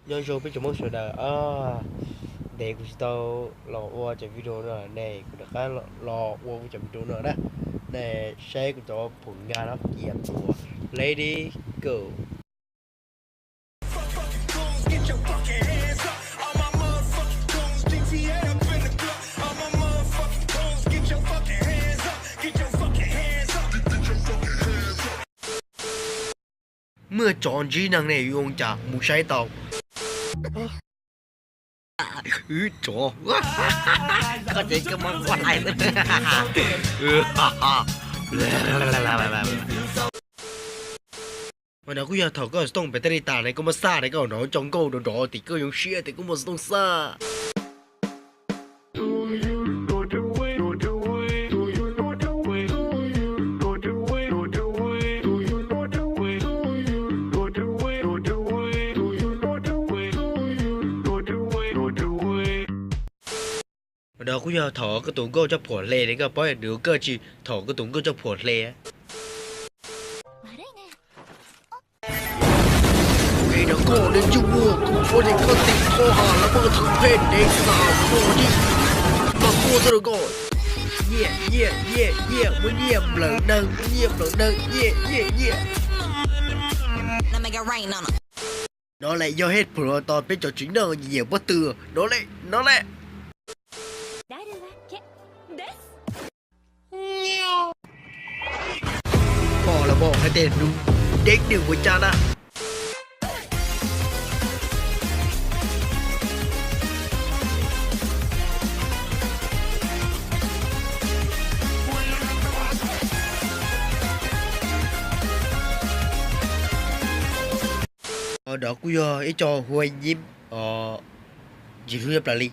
Nyob zoo peb tsoom Hmoob sawv daws, ntev kuv tsis tau los ua cov video no ne, kuv rov qab los ua kuv cov video no na. Nej saib kuv cov phoom nga no, cia tuas, let it go. Muaj tsov ntsib neeg ne, yuav ua cas mus saib tau. Tsov, koj ces koj muab quaj laij. Mas no kuj yog thaum koj xov tooj pem tej li tas ne, koj muab xaj ne, koj nrov tso nkauj nrov nrov tim koj zoo siab tias koj muaj xov tooj xaj. Mas no kuj yog thaum koj tus nkauj coj phuam hle ne, koj paub nws ua koj tsis thaum koj tus nkauj coj phuam hle. Ua li no koj nws ncuj muag kuv ua li koj tim kho ha lawv muaj thwv phem dev xav muag li mas muaj txoj rau koj. Nyiaj nyiaj nyiaj nyiaj, muaj nyiaj nplawm neeg, muaj nyiaj nplawm neeg, nyiaj nyiaj nyiaj. No lawm yog hej phuam tos peb cov tsev neeg nyiam pob tw. No lawm, no lawm. Pom los pom hais tias nws deb nws ua cas na. Qhov no kuj yog ib co hua nyib ntsis hlub nyob plaws li.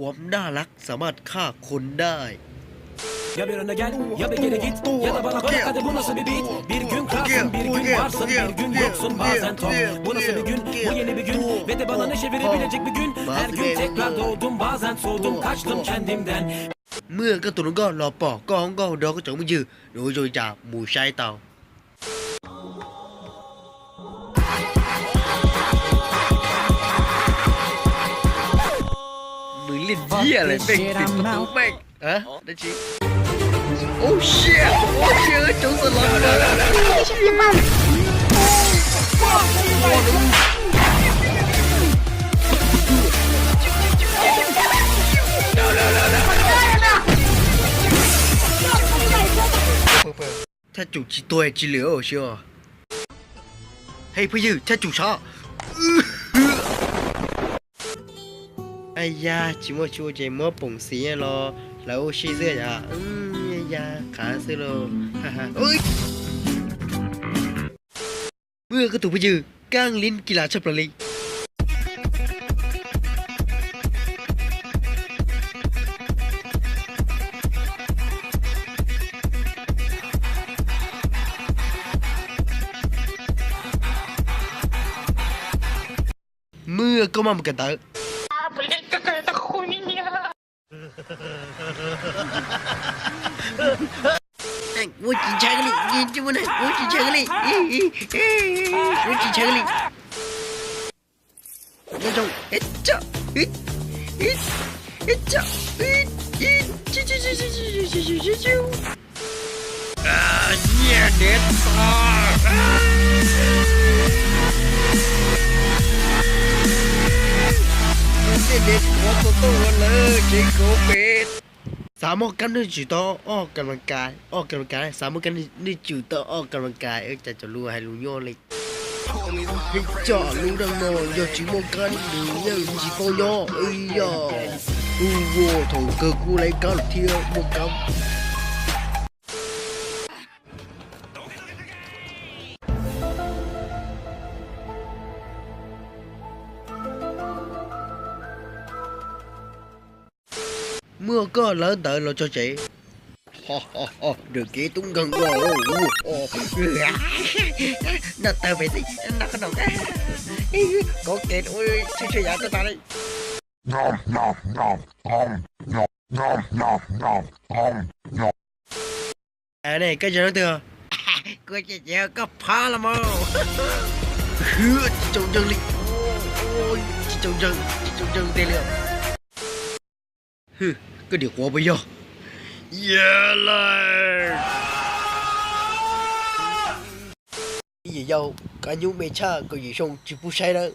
ความน่ารักสามารถฆ่าคนได้ Muaj koj tus hluas nkauj los pom koj hauv nkauj nrog koj cov phooj ywg, nws ua zoo li cas mus saib tau. Nws liaj nyiaj lawm, pheej tim tus tub meej. Dab tsi? Oh shit, oh shit, chống sự lật trời. Thaj tsum tsis tuag tsis lwm os. Hej phooj ywg, thaj tsum sav. Ai ya, tsis muaj tsis ua ces muab poom xis los lawv ua si xwb yom. Ya, qhav xwb lauj. Muaj koj tus phooj ywg kaab lib kis las tshaj plaws li. Muaj koj maj mus kawm ntawv. Ua tsis ntshai li, ua tsis ntshai li, ua tsis ntshai li. Nyiaj niam txav. Nyiaj niam txav tau tuaj ua lawv tsev kauv pem. Xav muaj kab nws tswm tau ob kas las kas, ob kas las kas, xav muaj kab nws tswm tau ob kas las kas, cas cov lus hais lus nyob li. Peb cov lub neej no yog tsis muaj kab nws yeej tsis tau nyob. Yog, hu ua thaum kawg kuj lawv kab thiab muaj kab. Muaj koj lawv ntawd los tso tsev. Nram kev tub nkeeg ua, noj tawg pem xwb, noj qab no, kov kev ua tshuaj tshuaj yav tuaj tas li. Ne, koj yog leej twg? Kuv tseem cev koj phab los mas. Tsis tsaus ntseeg li. Tsis tsaus ntseeg, tsis tsaus ntseeg tiag li. Koj niam quav puas yog? Yog lawm. Ib yam yau, kab nyuj me tshaj, kaum yim xyoo tsis pub saib nawb.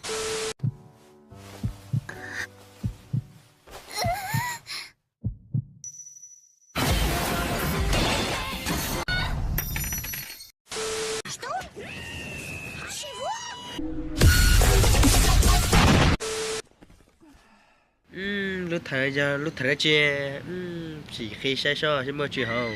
Lub thawv yog lub thawv dab tsi? Sim qhia saib seb muaj tsis hauv.